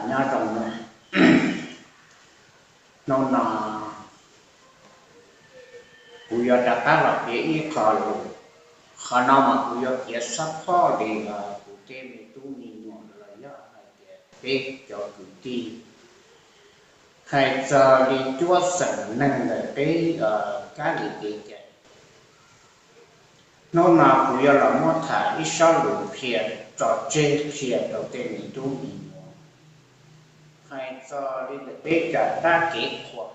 Nyob zoo na, hnub no kuv yuav rov qab los piav ib qho lus. Qhov no mas kuv yuav piav xab phoj li kuv tej me tub me nyuam los yog hais tias peb cov kwv tij, hais txog li cuab xeem neeg ntawm peb kab li kev cai. Hnub no kuv yuav los muab tham ib sob lus qhia tso tseg qhia rau tej me tub me nyuam, hais txog li ntawm peb cov dab kev qhuas.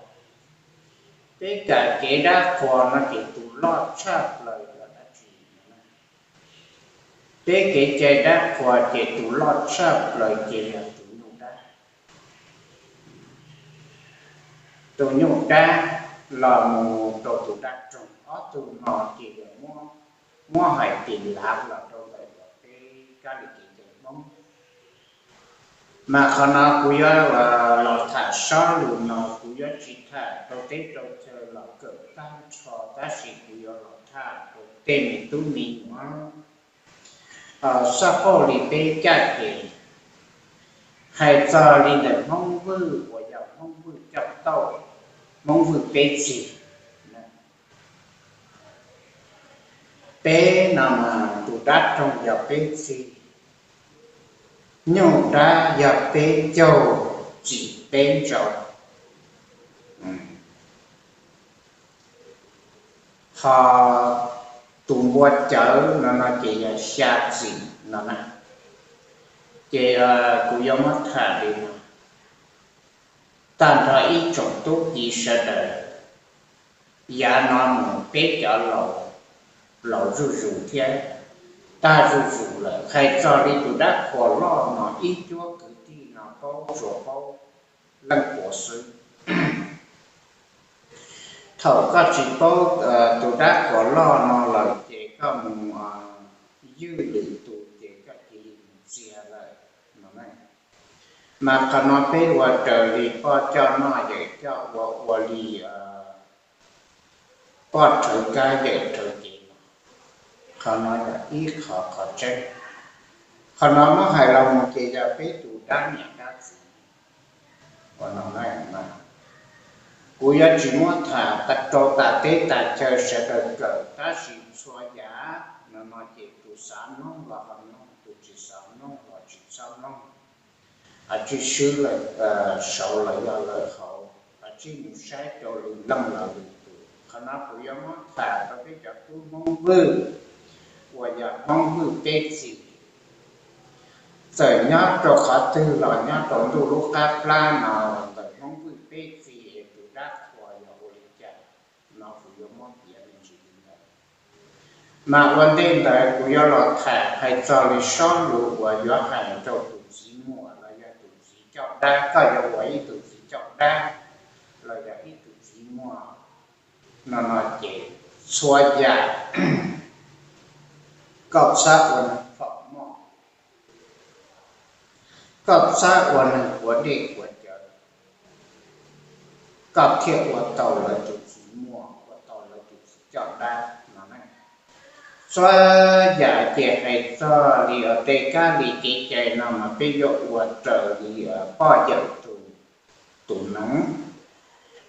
Peb cov kev dab qhuas no ces tus loj tshaj plaws yog dab tsi? Peb kev cai dab qhuas ces tus loj tshaj plaws ces yog tus nyuj dab. Tus nyuj dab los mus rau tus dab roog, ob tug no ces yog muab hais tias lav los rau ntawm peb kab li kev cai Hmoob. Mas qhov no kuv yuav los tham sob lus no, kuv yuav tsis tham rau teb rau chaw los kawm tag nrho, tab sis kuv yuav los tham rau tej me tub me nyuam. Xab phoj li peb caj ces hais txog li ntawm Hmoob Vwj uas yog Hmoob Vwj coj tauj, Hmoob Vwj peb txhis. Peb no mas tus dab roog yog peb txhis, nyuj dab yog peb caug txim peb ntsaum, ho tus npua cawv no no ces yog xya txim no na. Ces kuv yuav muab tham li no, tag nrho ib tsoom tub ki sawv daws, yav no mus peb cov laus, laus zuj zus thiab tag zuj zus lawm, hais txog li tus dab qhuas loj no ib cuab kwv tij no paub tsuas paub leej puav xwb. Thaum koj tsis paub tus dab qhuas loj no lawm ces koj mus ywj lwm tus ces koj cia li mus txias lawm no. Mas qhov no peb ua raws li poj coj noj yawm coj ua, ua li poj rhawv kab yawm rhawv kev no. Qhov no yog ib qho qhov tseeb. Qhov no muab hais los mus ces yog peb tus dab niam dab txiv. Kuv yuav tsis muab tham rau tas teb tas chaw sawv daws kawm, tab sis txhua yam no no ces tus xav mloog los ho mloog, tus tsis xav mloog los tsis txhob mloog. Tswj swb lawm saud los yog lawm hauv, tsij mus saib rau lwm leej los lwm tus. Qhov no kuv yuav muab tham rau peb cov tub Hmoob Vwj uas yog Hmoob Vwj peb txhis, txawm nyob rau qhov twg los nyob rau ntuj lub qab plab no, ntawm Hmoob Vwj peb txhis tus dab qhuas yog ua li cas no kuv yuav muab piav me ntsis li ntawd. Mas ua ntej ntawd kuv yuav los tham hais txog li sob lus uas yuav hais rau tus txiv muam los yog tus txiv coj dab. Koj yuav ua ib tug txiv coj dab los yog ib tug txiv muam no no ces txhua yam koj txhob ua neeg phom moj, koj txhob ua neeg quav dej quav cawv, koj thiaj ua tau lawv tus txiv muam, ua tau lawv tus txiv coj dab no. Txhua yam ces hais txog li tej kab li kev cai no mas peb yuav ua raws li poj yawm tus, tus neeg.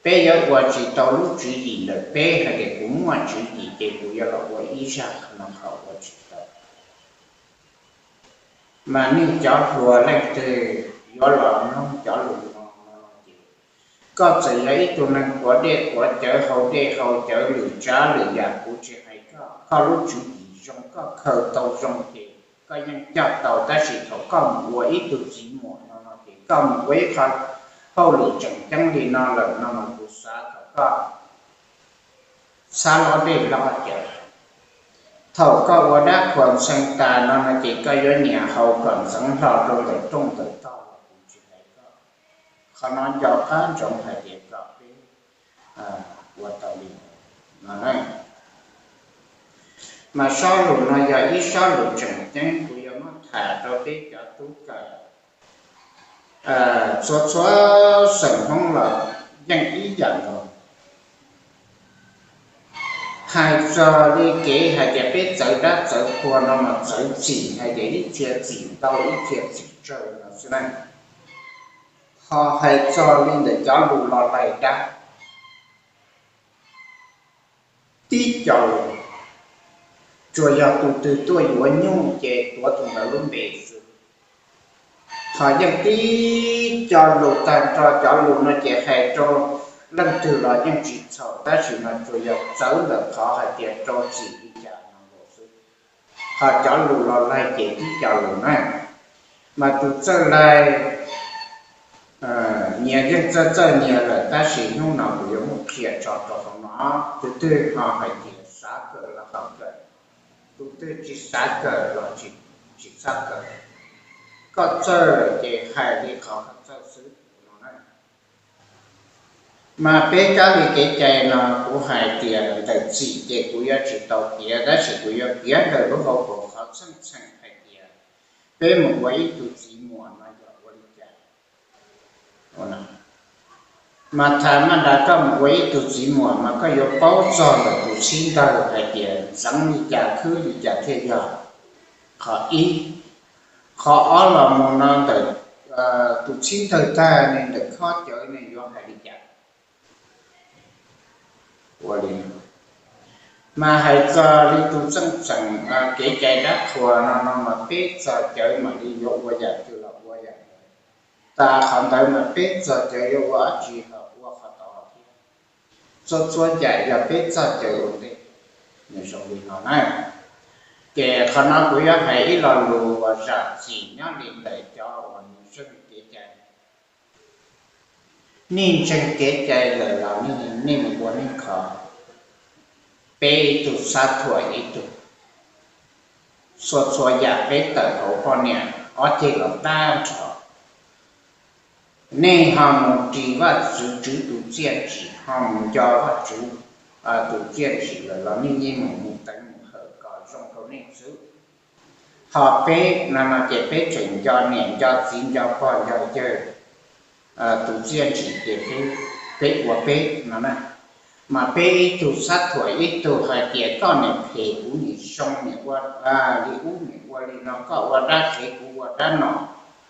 Peb yuav ua tsis tau lub tswv yim ntawm peb hais tias kuv muaj tswv yim ces kuv yuav los ua ib zaj no ho ua tsis tau. Mas nej cov hluas leej twg yuav los mloog cov lus no no ces, koj txawm yog ib tug neeg quav dej quav cawv, haus dej haus cawv, lwm tsav lwm yam kuv tsis hais koj, koj lub tswv yim zoo, koj khaws tau zoo ces koj yeej coj tau, tab sis thaum koj mus ua ib tug txiv muam no no ces koj mus ua ib qho hauj lwm tseem ceeb li no lawm no mas kuv xav kom koj txhob lob dej lob cawv. Thaum koj ua dab qhuas ntxhee tas no no ces koj yuav nyiam haus kom ntxeev hlo rau ntawm rooj ntawm tog los kuv tsis hais koj. Qhov no nco qab ntsoov hais tias kom peb ua tau li no. Mas sob lus no yog ib sob lus tseem ceeb, kuv yuav muab tham rau peb cov tub kawm. Txhua txhua xeem Hmoob los yeej ib yam nkaus. Hais txog li kev hais tias peb txawv dab txawv qhua no mas txawv txim hais tias ib txhia txim ntau ib txhia txim tsawg no xwb na. Ho hais txog li ntawm cov lus los laig dab, tib co lus, tsuas yog tus twg tuaj yuav nyuj ces tuav tus ntawd lub npe xwb. Ho yeej tib co lus tag nrho, cov lus no ces hais rau leej twg los yeej tsis txhaum, tab sis mas tsuas yog txawv ntawm qhov hais tias rau txim li cas no xwb. Ho cov lus los laig ces tib co lus na, mas tus txawj laig nyias yeej txawj txawj nyias lawm, tab sis hnub no kuv yuav muab qhia tso rau hauv no, tus twg ho hais tias xav kawm los ho kawm, tus twg tsis xav kawm los tsis txhob kawm. Koj txawj lawm ces hais li qhov koj txawj xwb no na. Mas peb kab li kev cai no kuv hais tias ntawm txim ces kuv yuav tsis tau piav, tab sis kuv yuav piav ntawm lub hauv paus qhov txheej txheem hais tias peb mus ua ib tug txiv muam no yog ua li cas no. Mas tham maj nra koj mus ua ib tug txiv muam mas koj yuav paub txog ntawm tus txhib ntawg hais tias ntxeev li cas khwb li cas thiaj yog. Qhov ib. Qhov ob los mus no ntawm tus txhib ntawg tag ne ntawm khob cawv ne yuav hais li cas. Ua li, mas hais txog li tus txheej txheem kev cai dab qhuas no no mas peb txog cawv mam li yuav ua yam twg los ua yam ntawd. Tas qhov ntawd mas peb txog cawv yuav ua dab tsi los ua qhov tod thiab. Txhua txhua yam yog peb txog cawv ua ntej, nws zoo li no na. Ces qhov no kuv yuav hais ib lo lus uas zam txim nyob li ntawm cov uas nws zeej kev cai. Nej ntseeg kev cai lawm los nej mus ua nej qhov, peb ib tug xav thuam ib tug. Txhua txhua yam peb tawm hauv poj niam ob ceg los tag nrho. Nej ho mus ris Vajtswv tswv tus txiaj ntsim, ho mus nco Vajtswv tus txiaj ntsim lawm los nej yeej mus mus teev mus hawm kom zoo rau nej xwb. Ho peb no no ces peb tseem nco niam nco txiv nco pog nco yawg tus txiaj ntsim ces peb ua peb no na. Mas peb ib tug xav thuam ib tug hais tias koj niam phem kuv niam zoo, niam ua li ub niam ua li no, koj ua dab tsev kuv ua dab no.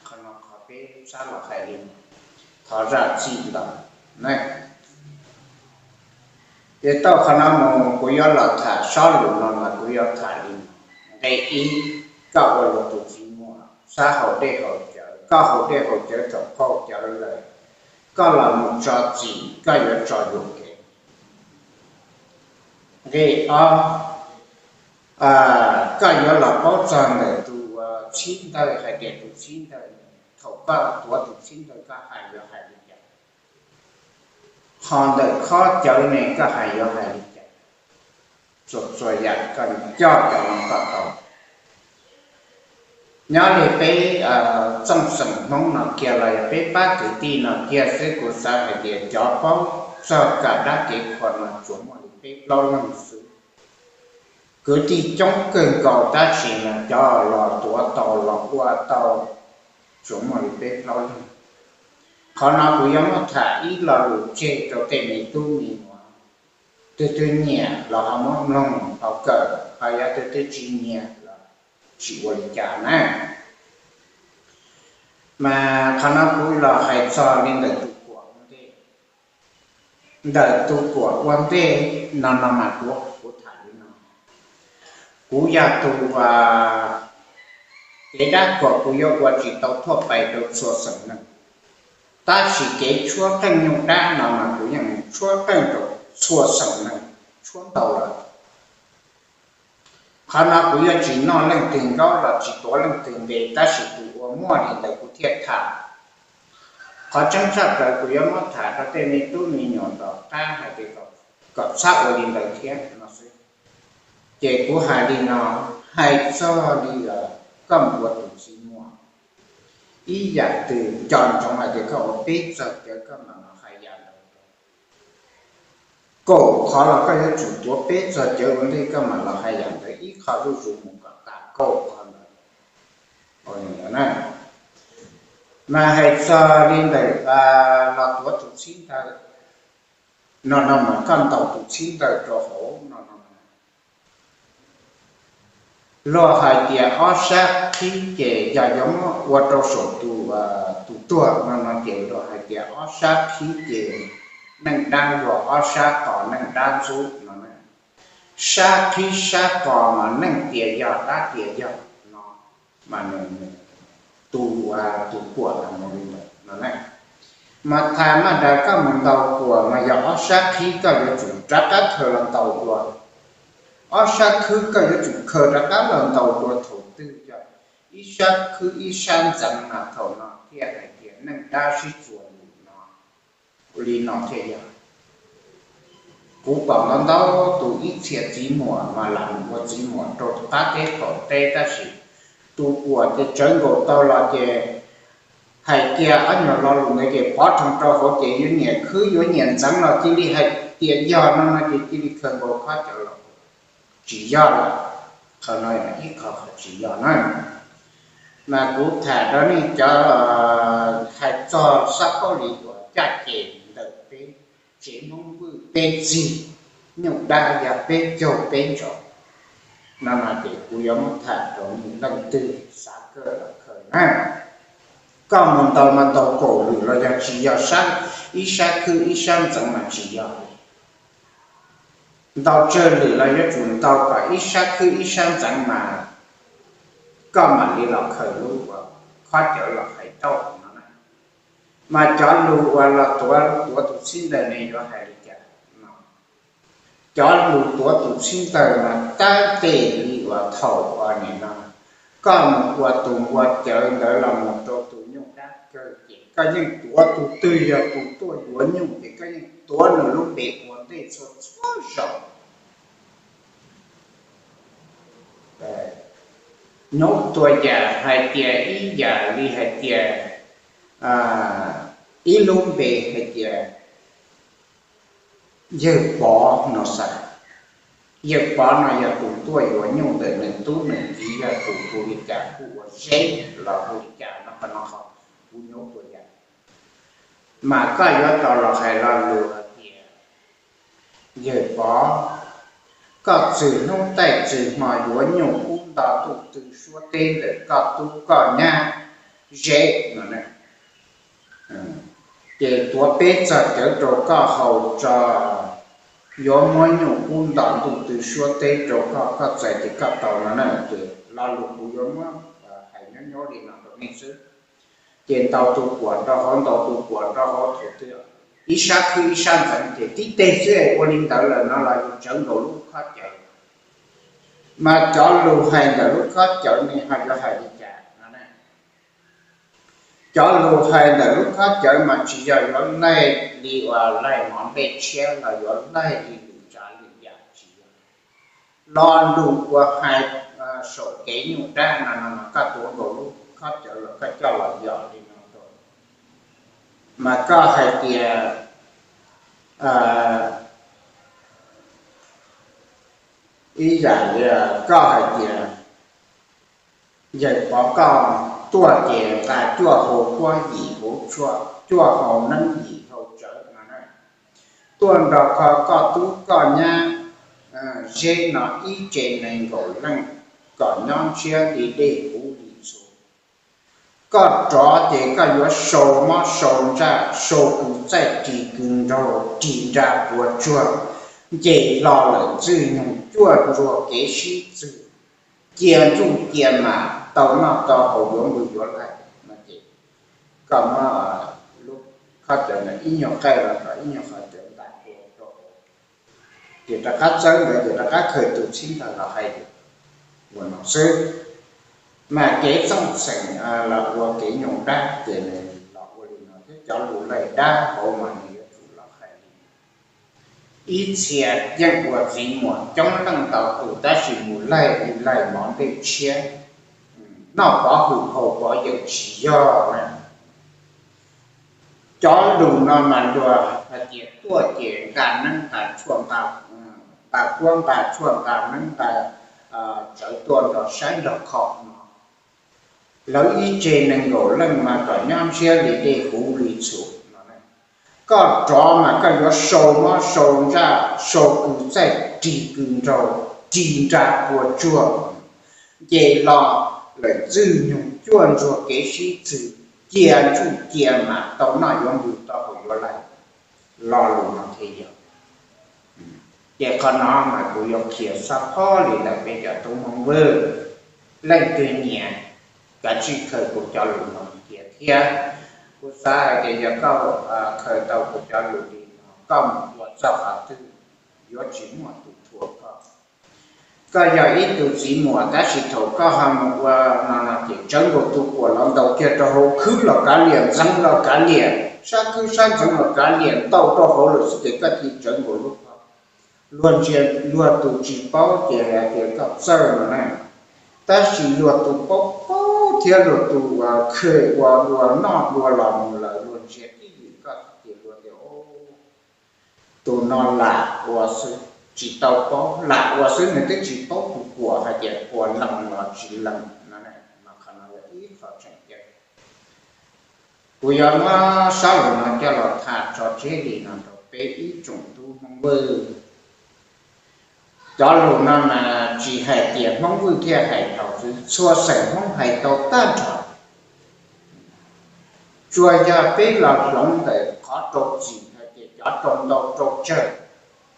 Qhov no qhov peb xav los hais li no, thov zam txim ntau na. Ces tau qhov no mus kuv yuav los tham sob lus no mas kuv yuav tham li no. Nqe ib, koj ua luag tus txiv muam xav haus dej haus cawv, koj haus dej haus cawv thaum qaug cawv lawm, koj los mus tso txim koj yuav tso yuam kev. Nqe ob, koj yuav los paub txog ntawm tus txhib ntawg hais tias tus txhib ntawg, thaum koj tuav tus txhib ntawg koj hais yuav hais li cas, ho ntawm khob cawv ne koj hais yuav hais li cas. Txhua txhua yam koj coj cov no kom tau. Nyob li peb txooj xeem Hmoob no kiag los yog peb pab kwv tij no kiag xwb kuv xav hais tias cov paub txog kam dab kev qhua no tsuas muaj li peb plaub leeg xwb. Kwv tij coob kawg nkaus tab sis mas cov los tuav tau los ua tau tsuas muaj li peb plaub leeg. Qhov no kuv yuav muab tham ib lo lus tseg rau tej me tub me nyuam, tus twg nyiam los ho muab mloog ho kawm, ho yog tus twg tsis nyiam los tsis ua li cas na. Mas qhov no kuv los hais txog li ntawm tus kuam ua ntej. Ntawm tus kuam ua ntej no no mas kuv, kuv tham li no, kuv yog tus kev dab qhuas kuv yuav ua tsis tau thuaj pais rau txhua xeem neeg, tab sis kev tshuab qeej nyuj dab no mas kuv yeej mus tshuab qeej rau txhua xeem neeg, tshuab ntau lawm. Qhov no kuv yuav tsis noj leej twg nkaub los tsis tuav leej twg npe, tab sis tus uas muaj li ntawd kuv thiaj tham. Qhov tseeb tshaj plaws kuv yuav muab tham rau tej me tub me nyuam tom qab hais tias kom txhob ua li ntawd thiab no xwb. Ces kuv hais li no, hais txog li koj mus ua tus txiv muam, ib yam twg nco ntsoov hais tias koj ua peb txog cawv koj mam los hais yam ntawd. Kaum qhov los koj yuav tsum tuav peb txog cawv ua ntej koj mam los hais yam ntawd ib qho zuj zus mus kom tas kaum qhov ntawd. Mas hais txog li ntawm los tuav tus txhib ntawg no no mas koj ntaus tus txhib ntawg rau hauv no no Luag hais tias ob sab qhib ces yog yuav muab ua rau saum tus, tus tuag no no ces luag hais tias ob sab qhib ces neej dab luag ob sab qos neej dab ntxub no. Sab qhib sab qos mas neej tias yog dab tias yog no, mas nws, tus, tus kuam no li ntawd no na. Mas tham maj das koj mus ntaus kuam mas yog ob sab qhib koj yuav tsum rov qab khaws los ntaus dua, ob sab khwb koj yuav tsum khaws rov qab los ntaus dua thaum twg yog ib sab khwb ib sab ntxeev mas thaum no thiaj hais tias neej dab sib txuas lus no. Ua li no thiaj yog. Kuv pom ntau ntau tus ib txhia txiv muam mas lam mus ua txiv muam rau qab teb qaum teb tab sis tus kuam ces tsawv nkaus tau los ces hais kiag ob nyuag lo lus ntawd ces pov rhees rau hauv ces yuav nyiam khwb yuav nyiam ntxeev los cia li hais tias yog no no ces cia li khaws nkaus khob cawv los. Tsis yog lawm, qhov no yog ib qho tsis yog na. Mas kuv tham rau nej cov hais txog xab phaub li uas caj ces ntawm peb tsev Hmoob Vwj peb txig, nyuj dab yog peb caug peb ntsos no no ces kuv yuav muab tham rau nej leej twg xav kawm los khaws na. Koj mus ntaus mas ntaus kaum lwm los yog tsis yog sab, ib sab khwb ib sab ntxeev mas tsis yog. Ntaus tsawg lwm los yuav tsum ntaus kom ib sab khwb ib sab ntxeev mas koj mam li los khaws lub uas khob cawv los hais tau no na. Mas cov lus uas los tuav, tuav tus txheeb ntawm ne yuav hais li cas no? Cov lus tuav tus txheeb ntawm mas tab tes li uas thaum uas nim no koj mus ua tus npua cawv ntawd los mus rau tus nyuj dab kawg ces koj yeej tuav tus twg yog tus tuaj yuav nyuj ces koj yeej tuav nws lub npe ua ntej txhua txhua zaus. Nyob tua yam hais tias ib yam li hais tias ib lub npe hais tias Yawg Pov no xav, Yawg Pov no yog tus tuaj yuav nyuj ntawm nws tub nws kiv yog tus hu li cas, hu ua Zeb los hu li cas no, qhov no qhov kuv nyob tua yam. Mas koj yuav tau los hais lo lus hais tias Yawg Pov, koj txwm hnub taij txwm hmo yuav nyuj kub nto ntuj tw suab teb ntawm koj tub koj nyab Zeb no. Ces tuav peb txoj cawv rau koj haus tso, yuav muab nyuj kub nto ntuj tw suab teb rau koj, koj txais ces koj tau no na. Ces lo lus kuv yuav muab hais nyob nyob li no rau nej xwb. Ces ntaus tus kuam rau hauv, ntaus tus kuam rau hauv thaum twg ib sab khwb ib sab ntxeev ces tib teg xwb ua li ntawd lawm no los yus tsawv nkaus lub khob cawv. Mas cov lus hais ntawm lub khob cawv ne ho yuav hais li cas no? Cov lus hais ntawm lub khob cawv mas tsis yog yuav laig li uas laig mov nplej tshiab los yuav laig li lwm tsav lwm yam tsis yog. Lo lus uas hais saum kev nyuj dab no no mas koj tuav nkaus lub khob cawv los koj coj los yos li no rau. Mas koj hais tias ib yam li koj hais tias Yawg Pov koj tuaj ces nqa cuaj hau kuab yim hauv tshuaj, cuaj hau neeb yim hau tsawv no na, tuaj nrog koj, koj tub koj nyab Zeb no ib tse nees nkaum leej kom nyob ntshiab li dej kuv li txhua. Koj rov ces koj yuav sau mob sau ntsaj, sau kws txaij ris kws nraug, ris nra puas tsuag, nce hlo lawm ntxwg nyoog cuaj nruag kev sib txwg, cia ntsuj cia mam tau noj tau haus yuav npws yuav laig no ces koj muab lub khob cawv ntawd ib nyuag qaij los kom ib nyuag qhov cawv nta tua rau hauv. Ces rov qab txawb ntawd ces rov qab khaws tus txhib ntawd los hais ua no xwb. Mas kev txooj txheem los ua kev nyuj dab ces nws los ua li no thiab cov lus laig dab hauv mas nws yuav tsum los hais li no. Ib txhia yeej ua txiv muam coob leej ntau tus tab sis mus laig li laig mov nplej tshiab, noj pov hwm haus pov yawm tsis yog na. Cov lus no mas luag hais tias tuaj ces nqa neeb nqa tshuaj, nqa kuab nqa tshuaj nqa neeb nqa tsawv tuaj nrog saib nrog kho no. Lawv ib tse nees nkaum leej mas kom nyob ntshiab li dej huv li txhua no. Koj rov mas koj yuav sau mob sau ntsaj, sau kws txaij ris kws nraug, ris nra puas tsuag, nce lo lawm ntxwg nyoog cuaj ntsuag kev sib txwg, cia ntswj cia mas tau noj yuav npws tau haus yuav laij, lo lus no thiaj yog. Ces qhov no mas kuv yuav qhia xob phob li ntawm peb cov tub Hmoob Vwj, leej twg nyiam kav tsij khaws kuv cov lus no cia thiab. Kuv xav hais tias yog koj khaws tau kuv cov lus li no, koj mus ua txog qhov twg yuav tsis muaj tus thuam koj. Koj yog ib tug txiv muam tab sis thaum koj ho mus ua no no ces tsawv nkaus tus quas los ntaus kiag rau hauv, khwb los kav liam, ntxeev los kav liam, sab khwb sab ntxeev los kav liam, ntaus rau hauv lawm xwb ces koj cia tsawv nkaus lub pob. Luag ntsia, luag tus tsis paub ces hais tias koj txawj no na, tab sis luag tus paub paub thiab luag tus kheev ua dua noj dua los mus lawm luag ntsia tib ywm koj ces luag tias tus no lam ua xwb, tsis tau paub, lam ua xwb, nws twb tsis paub tus quas hais tias quas lees los tsis lees no. Mas qhov no yog ib qho tseem ceeb. Kuv yuav muab sab lus no coj los tham tso tseg li no rau peb ib tsoom tub Hmoob Vwj. Cov lus no mas tsis hais tias Hmoob Vwj thiaj hais tau xwb, txhua xeem Hmoob hais tau tag nrho. Tsuas yog peb los hloov ntawm qhov rau txim hais tias cov rau ntau rau tsawg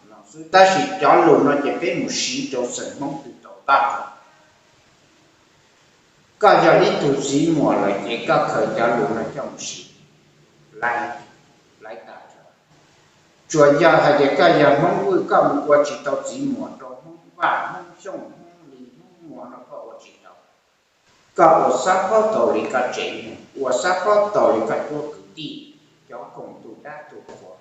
no xwb, tab sis cov lus no ces peb mus siv rau xeem Hmoob twg tau tag nrho. Koj yog ib tug txiv muam lawm ces koj khaws cov lus no coj mus siv, laiv, laiv tas. Tsuas yog hais tias koj yog Hmoob Vwj koj mus ua tsis tau txiv muam rau Hmoob Vaj, Hmoob Xyooj, Hmoob Lis, Hmoob Muas no koj ua tsis tau. Koj ua xab phob taus li koj tsev neeg, ua xab phob taus li koj cuab kwv tij, cov koom tus dab tus qhuas.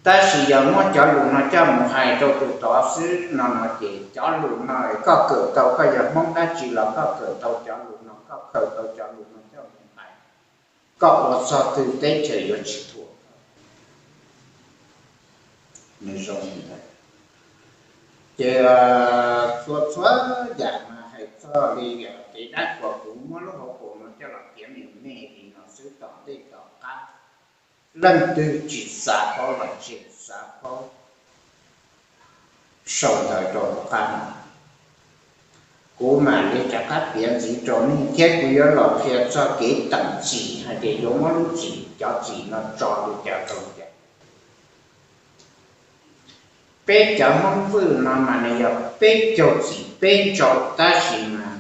Tab sis yog muab cov lus no coj mus hais rau tus tod xwb no no ces cov lus no koj kawm tau, koj yog Hmoob dab tsi los koj kawm tau cov lus no, koj khaws tau cov lus no coj mus hais, koj ua txog twg teb chaws yuav tsis thuam. Nws zoo li ntawd. Ces txhua txhua yam mas hais txog li kev dab qhuas, kuv muab lub hauv paus no coj los piav me me li no xwb, tom ntej tom qab leej twg tsis xav paub los tseg, xav paub sau ntawv rau hauv qab no. Kuv mam li rov qab piav ntxiv rau nej thiab kuv yuav los qhia txog kev teem txim hais tias yuav muab lub txim, cov txim no tso li cas rau li cas. Peb cov Hmoob Vwj no mas nws yog peb caug txim peb ntsau, tab sis mas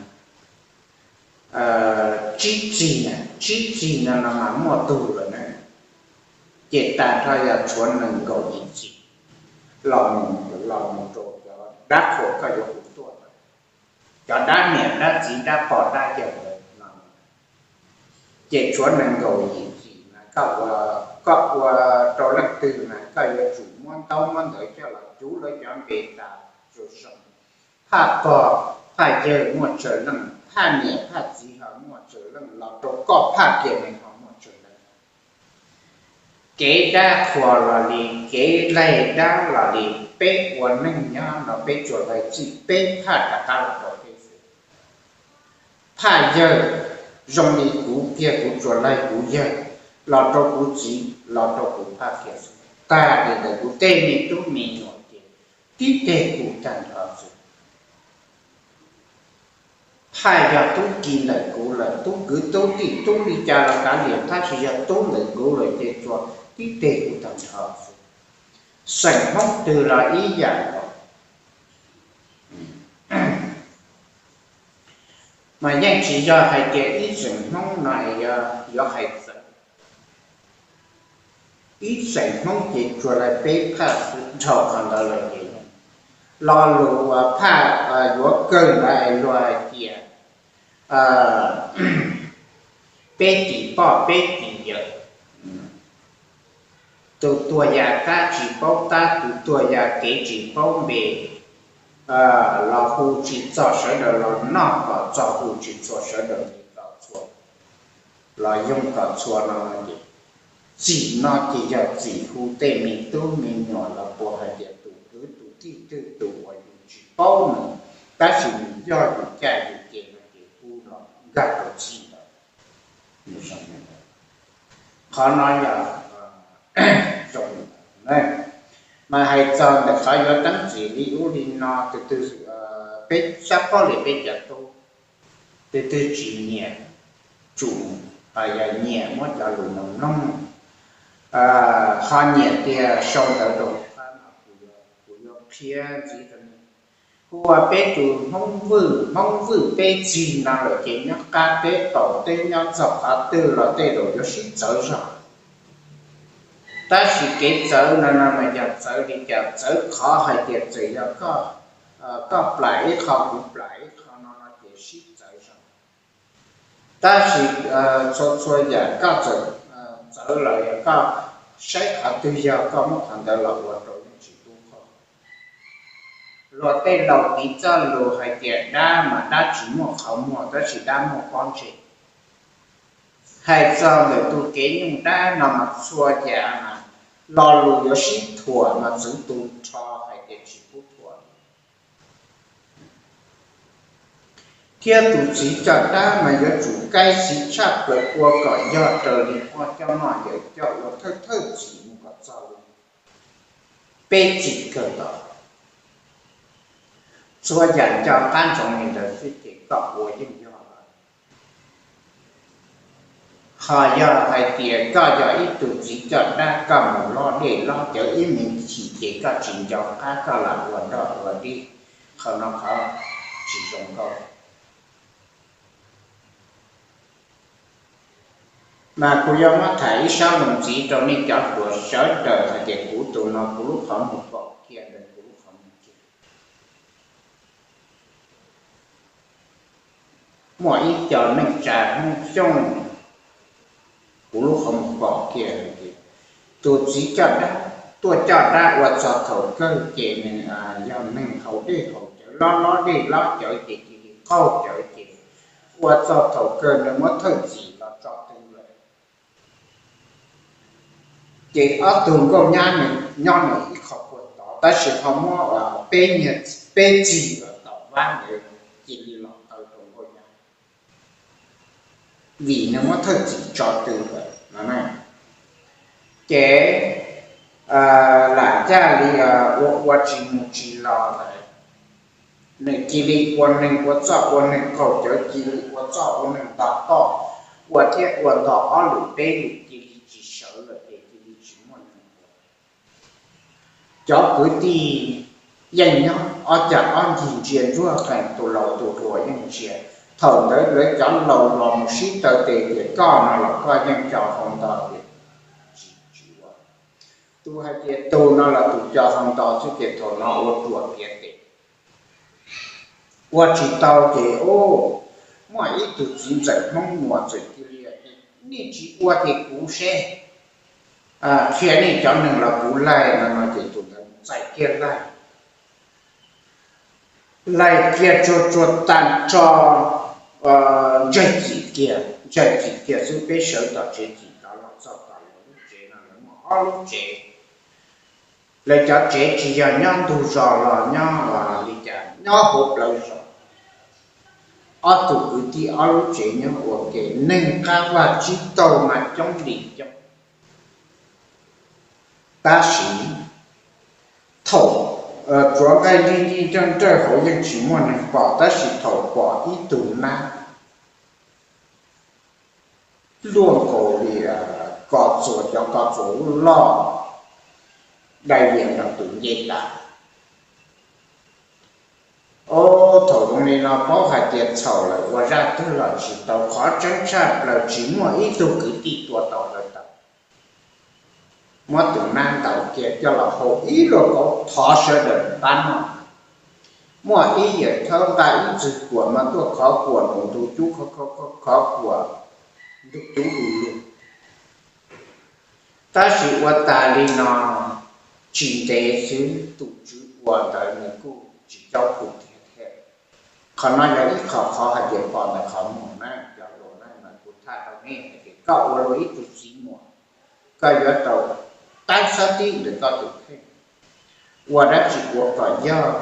tsib txig, tsib txig no no mas muaj tug lawm na, ces tag nrho yog tshuav nees nkaum yim txim los mus, los mus rau cov dab qhuas koj yuav hu tuaj lawm. Cov dab niam dab txiv dab pog dab yawg lawm no, ces tshuav nees nkaum yim txim mas koj ua, koj ua rau leej twg mas koj yuav tsum muab ntaub muab ntawv coj los cuv lawv cov npe tas zoo zoo. Phaj pog phaj yawg muaj tsawg leej, phaj niam phaj txiv ho muaj tsawg leej, los rau koj phaj kiag nws ho muaj tsawg leej. Kev dab qhuas los li, kev laig dab los li, peb ua neej nyob no peb tsuas laig txij peb phaj rov qab los rau peb xwb. Phaj yawg zoo li kuv kiag kuv tsuas laig kuv yawg, los rau kuv txiv, los rau kuv phaj kiag xwb. Tag li ntawd kuv tej me tub me nyuam ces tib teg kuv tag nrho xwb. Phaj yog tub ki ntawm kuv lawm, tub kwv tub tij tub li cas los kav liam, tab sis yog tub ntawm kuv lawm ces tsuas tib teg kuv tag nrho xwb. Xeem Hmoob twg los ib yam nkaus. Mas yeej tsis yog hais tias ib xeem Hmoob no es yuav hais txawv. Ib xeem Hmoob ces tsuas laig peb phaj xwb, dhau qhov ntawd lawm ces lo lus uas phaj yuav kawg ntawd es luag hais tias peb tim poj peb tim yawm, tus tuag ya kab tsis paub tab, tus tuag ya kev tsis paub npe, los hu tsis txog sawv daws los noj kom txog, hu tsis txhua sawv daws npe kom txhua, los yoog kom txhua no ces txim no ces yog txim hu tej me tub me nyuam los puas hais tias tus kwv tus tij twg tus uas yus tsis paub nws, tab sis nws yog yus caj yus ces no ces hu los nkag rau txim ntawd. Qhov no yog zoo, mas hais txog ntawm qhov yuav teeb txim li ub li no, tus twg peb sab phob li peb cov tub, twb twb tsis nyiam tsum, yog nyiam muab cov lus no mloog, ho nyiam tias sau ntawv rau qab no, kuv yuav qhia ntxiv rau nej. Hu ua peb tus Hmoob Vwj, Hmoob Vwj peb txig no lawm ces nyob qab teb qaum teb nyob txog qhov twg los tej zaum yuav sib txawv zog. Tab sis kev txawv no no mas yog txawv li cas? Txawv qhov hais tias txawm yog koj plam ib qho kuv plam ib qho no no ces sib txawv zog. Tab sis txhua txhua yam koj txawm txawv los yog koj saib qhov twg yog koj muab qhov ntawd los ua rau yeej tsis tub qhoj. Luag tej laus piv txoj lus hais tias dab mas dab tsis muaj qhov muag tab sis dab muaj pob ntseg. Hais txog ntawm tus kev nyuj dab no mas txhua yam mas lo lus yuav sib thuam mas txwv tu rho hais tias tsis pub thuam. Thiab tus txiv coj dab mas yuav tsum kaib xiv tshaj plaws ua kom yog raws li poj coj noj yawm coj ua thawj thawj txim mus kom txog li peb txim kawg nkaus. Txhua yam nco qab ntsoov li ntawd xwb ces koj ua yeej yog lawm. Ho yog hais tias koj yog ib tug txiv coj dab koj mus lob dej lob cawv ib me chim ces koj tsis nco qab koj lam ua nroj ua dib, qhov no qhov tsis zoo nkauj. Mas kuv yuav muab tham ib sab lus ntxiv rau nej cov hluas sawv daws hais tias kuv tus no kuv lub qhov muag pom kiag ntawm kuv lub qhov muag kiag. Muaj ib co neej tsa Hmoob Xyooj, kuv lub qhov muag pom kiag, tus txiv coj dab tuaj coj dab ua txog thaum kawg ces nws yog neeg haus dej haus cawv, lob lob dej lob cawv ces cia li qaug cawv ces ua txog thaum kawg nws muab thawj txim los tso twg lawm. Ces ob tug nkauj nyab nws nyob nws ib qho puag tod tab sis ho muab peb txig tom vab ntawd cia li los taw rau nkauj nyab, vim nws muab thawj txim tso twg lawm no. Ces lam caj li ua ua tsis mus tsis los lawm, nws cia li ua neeg ua txoj ua neeg qaug cawv, cia li ua txoj ua neeg ntog toj, ua thiab ua ntog ob lwm peb lwm cia li tsis sawv lawm ces cia li tsis muaj neeg ua. Cov kwv tij yeej nyob ob cag ob ncig ntsia ntsuag qees, tus laus tus hluas yeej ntsia. Thaum ntawd lawv cov laus los mus sib taw tes tias koj no los koj yeej co hau nto tias tsis tsis ua. Tus hais tias tus no los tus co hau nto xwb ces thaum no ua ruam piav tes. Ua tsis tau ces muaj ib tug txiv ntxawm Hmoob Muas txawm cia li tias nej tsis ua ces kuv seb qhia nej cov neeg los kuv laig no no ces tus ntawd txais kiag laig, laig kiag tsuag tsuag tag tso, ntsawg cim kiag, ntsawg cim kiag xwb peb sawv tom tsev cim tod los txog tom lawv lub tsev no lawv muaj ob lub tsev. Lawv cov tsev tsis yog nyob ntug zos los nyob li cas, nyob hauv plawv zos. Ob tug kwv tij ob lub tsev nyob ua ke, neeg qab vaj tsib taug mas coob li coob. Tab sis thaum tsuav nqaij nti nti nrawj nrawj hauv yeej tsis muaj neeg pom, tab sis thaum pom ib tug nab luaj nkaus li ko txuas, cov ko txuas loj dai vias nrog tus ncej tas. Thaum zoo li no paub hais tias txhaum lawm ua zaj twg los tsis tau, qhov tseeb tshaj plaws tsis muaj ib tug kwv tij tua tau lawv tau. Muab tus nab ntaus kiag coj los hau ib luag kaub thov sawv daws pab noj. Muaj ib yawm thawb nqa ib txwg kuam mas tuaj khov kuam num ntu cub khov khov khov kuam ntu cub du lug. Tab sis ua tas li no tsis ntev xwb tus tswv ua ntawd nws kuj tsis caub kuv tiag thiab. Qhov no yog ib qho qhov hais tias pom ntawm qhov muag na, cov hluas na, mas kuv tham rau nej hais tias koj ua luag ib tug txiv muam, koj yuav tau tab xab tib ntawm koj tus kheej, ua dab tsi ua kom yog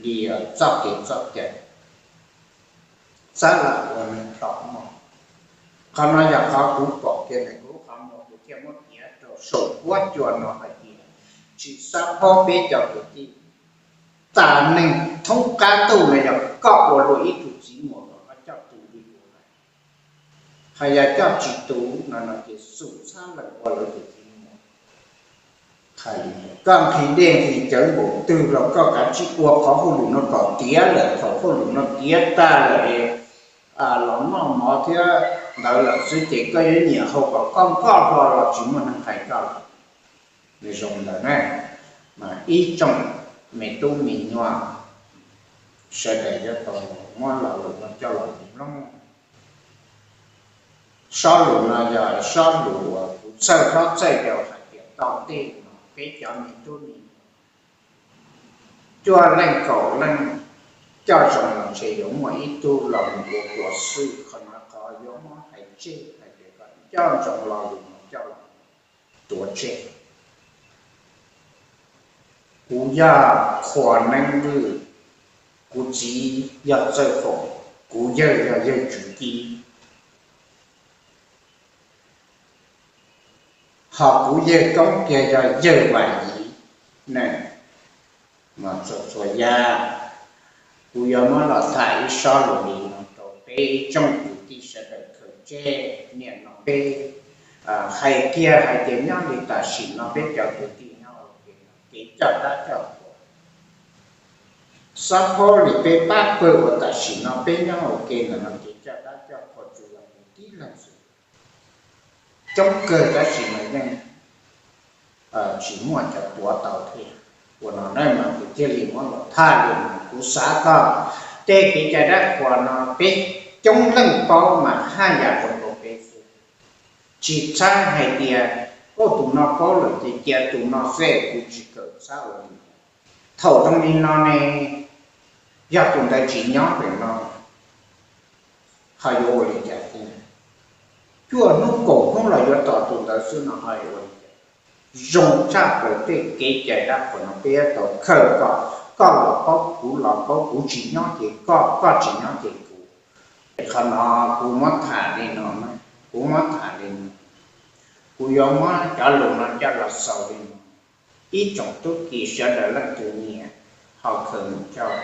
li txoj kev txoj cai, txhob lam ua neeg plhom mog. Qhov no yog qhov kuv pom kiag ntawm kuv lub qhov muag, kuv thiaj muab piav rau saum huab cua no hais tias tsis txhob phob peb cov kwv tij. tas neeg thoob qab ntuj no yog koj ua luag ib tug txiv muam los koj coj tus li ua lawm, hos yog coj tsis tus no no ces xum txhab lees ua lawv tus txiv muam. Koj nqhis dej nqhis cawv npaum twg los koj kav tsij ua qhov hauj lwm no kom tiav lawm, thaum hauj lwm no tiav tag lawm los noj mov thiab ntawd lawm xwb ces koj yuav nyiam haus kom koj nkoj hlo los tsis muaj neeg qhais koj lawm. Nws zoo ntawd na, mas ib tsoom me tub me nyuam sawv daws yuav tau muab lo lus no coj los mloog. Sob lus no yog sob lus uas kuv txhawj hlob txhawj yau hais tias tom ntej no peb cov me tub me nyuam cuaj leej kaum leej coj zoo los ntshe yuav muaj ib tug los mus ua tuag xwb. Qhov no qhov yuav muab hais tseg hais tias kom coj ntsoov lo lus no coj los tuav tseg. Kuv yog Qhua Neeb Vwj, kuv txiv yog Txawj Foom, kuv yawg yog yawg Tswv Kib, ho kuv yawg koob kiag yog yawg Vam Yiv ne. Mas txhua txhua yam kuv yuav muab los tham ib sob lus li no rau peb tsoom kwv tij sawv daws khaws tseg. Niaj no peb hais kiag hais tias nyob li tam sim no peb cov kwv tij nyob ua ke no kev coj dab coj qhua, xob phaub li peb pab pawg uas tam sim no peb nyob ua ke ntawm no kev coj dab coj qhua tsuas yog tus tib leeg xwb. Coob kawg tab sis mas yeej tsis muaj cov tuav tau thiab. Ua no na mas kuv thiaj li muab los tham li no, kuv xav kom tej kev cai dab qhuas no peb coob leej paub mas haj yam zoo rau peb xwb. Tsis txhob hais tias, ub, tus no paub lawm ces cia tus no xwb, kuv tsis kawm txhob ua li. Thaum zoo li no ne, yog tus ntawd tsis nyob pem no ho yuav ua li cas thiab? Cuaj hnub kaum hnub los yuav tos tus ntawd xwb no ho yuav ua li cas? Zoo tshaj plaws tej kev cai dab qhuas no peb yuav tau khaws kom koj los paub, kuv los paub, kuv tsis nyob ces koj, koj tsis nyob ces kuv. Es qhov no kuv muab tham li no, kuv muab tham li no, kuv yuav muab cov lus no coj los xaus li no. Ib tsoom tub ki sawv daws leej twg nyiam ho khaws mus coj,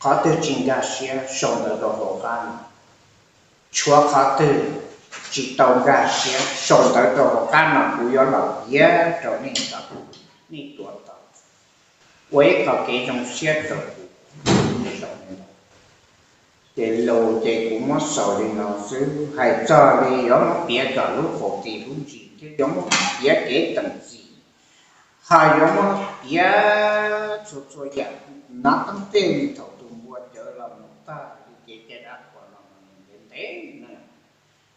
qhov twg tsis nkag siab sau ntawv rau hauv qab no, tshuav qhov twg tsis tau nkag siab sau ntawv rau hauv qab no kuv yuav los piav rau nej kom nej tuav tau ua ib qho kev zoo siab rau kuv. Ces lus ces kuv muab xaus li no xwb, hais txog li yuav muab piav kom lub qaum tis lub ntsis thiab yuav muab piav kev teem txim, ho yuav muab piav txhua txhua yam, nov teeb tej li thaum tus npua cawv los mus tag li kev cai dab qhuas no ntev ntev na,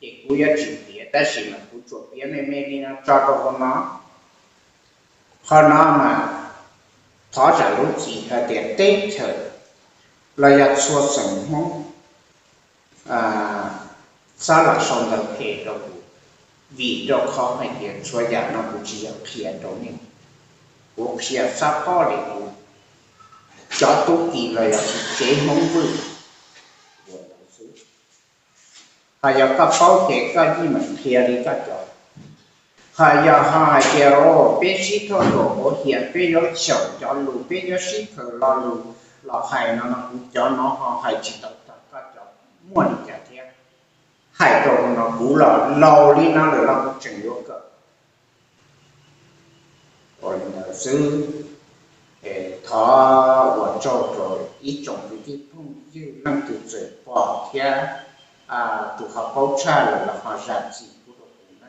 ces kuv yuav tsis piav tab sis mas kuv tsuas piav me me li no tso rau hauv no. Qhov no mas thov zam lub txim hais tias teb chaws los yog txhua xeem Hmoob txhob los sau ntawv phem rau kuv, vim rau qhov hais tias txhua yam no kuv tsis yog qhia rau nej, kuv qhia xob phaub li kuv cov tub ki los yog tsev Hmoob Vwj ua ntawd xwb. Ho yog koj paub ces koj yeej meem qhia li koj cov, ho yog ho hais tias, o, peb sib thauj kom huv hiam, peb yuav xyaum cov lus, peb yuav sib khaws lo lus los hais no no, kuv cov no ho hais tsis tau tag koj cov, muaj li cas thiab? Hais rau no kuv los laus li no lawm los kuv tseem yuav kawm. Ua li ntawd xwb, thov ua tsaug rau ib tsoom kwv tij phooj ywg leej twg txawm pom thiab tus ho paub tshaj lawm los ho zam txim pub rau kuv na.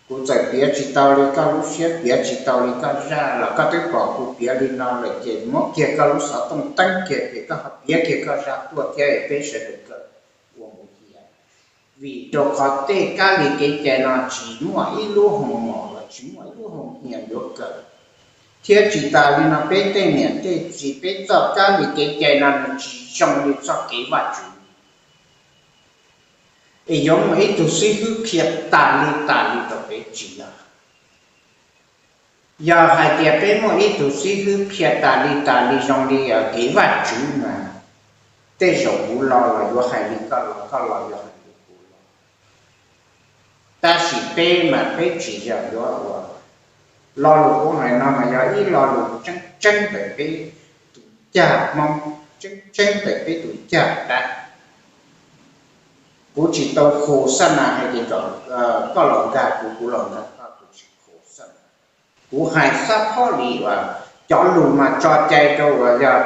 Kuv txawm piav tsis tau li koj lub siab, piav tsis tau li koj zaj los koj twb pom kuv piav li no lawm ces muab kiag koj lub xov tooj teeb kiag ces koj ho piav kiag koj zaj tuaj thiab es peb sawv daws kawm ua mus hiam. Vim rau qhov tej kab li kev cai no tsis muaj ib lub hoo mom los tsis muaj ib lub hoo hiam yuav kawm, thiab tsis tas li no peb tej niam tej txiv peb txoj kab li kev cai no nws tsis zoo li txoj kev Vajtswv. Es yuav muaj ib tug xib hwb qhia tas li tas li rau peb tsis yog? Yog hais tias peb muaj ib tug xib hwb qhia tas li tas li zoo li kev Vajtswv mas tej zaum kuv los los yuav hais li koj los, koj los yuav hais li kuv los. Tab sis peb mas peb tsis yog yuav ua. Lo lus kuv hais no mas yog ib lo lus tseeb tseeb ntawm peb cag Hmoob, tseeb tseeb pem peb tus cag dab. Kuv tsis tau khu xab nas hais tias koj los nkag kuv, kuv los nkag koj, kuv tsis khu xab nas. Kuv hais xab phob li uas cov lus mas tso cai rau uas yog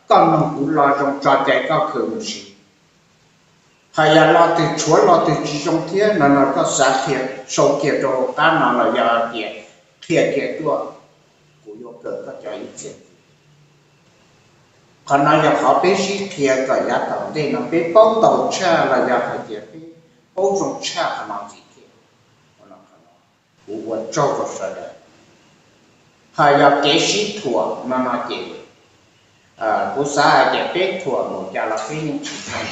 koj mloog kuv lo zoo tso cai koj khaws mus siv. Hos yog lo twg tshuav lo twg tsis zoo thiab no no koj xav qhia, sau kiag rau hauv qab no los yog hais tias qhia kiag tuaj, kuv yuav kaw koj cov ib txhia. Qhov no yog qhov peb sib qhia kom yav tom ntej no peb paub ntau tshaj los yog hais tias peb paub zoo tshaj qhov no ntxiv thiab. Kuv ua tsaug rau sawv daws. Hos yog kev sib thuam no no ces kuv xav hais tias peb thuam npaum cas los peb yeej tsis zoo.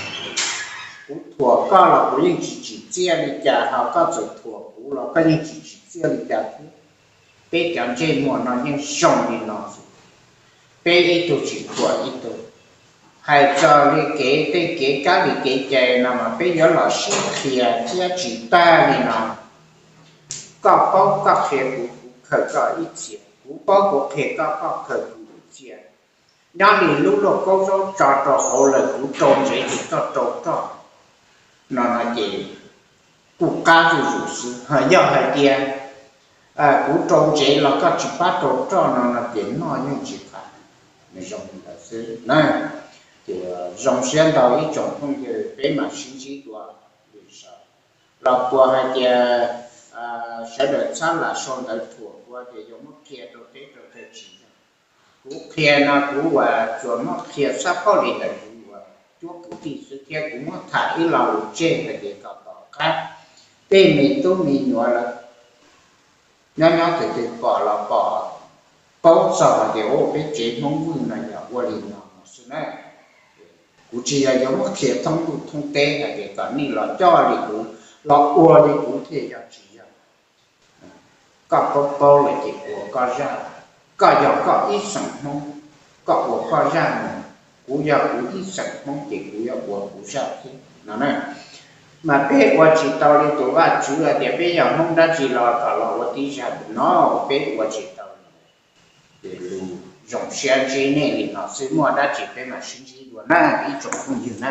Kuv thuam koj los kuv yeej tsis tsim txiaj li cas, hos koj txawm thuam kuv los koj yeej tsis tsim txiaj li cas thiab. Peb cov ntsej muag no yeej zoo li no xwb. Peb ib tug tsis thuam ib tug. Hais txog li kev, tej kev kab li kev cai no mas peb yuav los sib qhia thiab tsis tag li no. Koj paub koj qhia kuv, kuv khaws koj ib txhia, kuv paub kuv qhia koj, koj khaws kuv ib txhia. Nyob li lub lauj kaub zaub tso rau hauv lawm kuv rau ntsev ces koj rau roj no no ces kuj qab zuj zus xwb. Yog hais tias kuv rau ntsev los koj tsis pab rau roj no no ces noj yeej tsis qab. Nws zoo li ntawd xwb na. Ces zoo siab ntau ib tsoom phooj ywg, peb mam sib ntsib dua lwm zaus. Los puas hais tias sawv daws txhob lam sau ntawv thuam kuv tias yuav muab qhia rau teb rau chaw, tsis yog. Kuv qhia no kuv uas tsuas muab qhia xab phob li ntawm kuv uas cuab kwv tij xwb thiab kuv muab tham ib lo lus tseg hais tias kom tom qab tej me tub me nyuam lawv nyob nyob twg twg pom los pom, paub txog hais tias ua peb tsev Hmoob Vwj no yog ua li no no xwb na. Kuv tsis yog yuav muab qhia thoob ntuj thoob teb hais tias kom nej los coj li kuv, los ua li kuv thiaj yog, tsis yog. Koj paub paub lawm ces ua koj zaj, koj yog koj ib xeem Hmoob, koj ua koj zaj mus, kuv yog kuv ib xeem Hmoob ces kuv yuav ua kuv zaj thiab no na. Mas peb ua tsis tau li tus Vajtswv hais tias peb yog Hmoob dab tsi los kom los ua tib zaj no, peb ua tsis tau li. Ces lus zoo siab ntsib nej li no xwb, muaj dab tsi peb mam sib ntsib dua na ib tsoom phooj ywg na.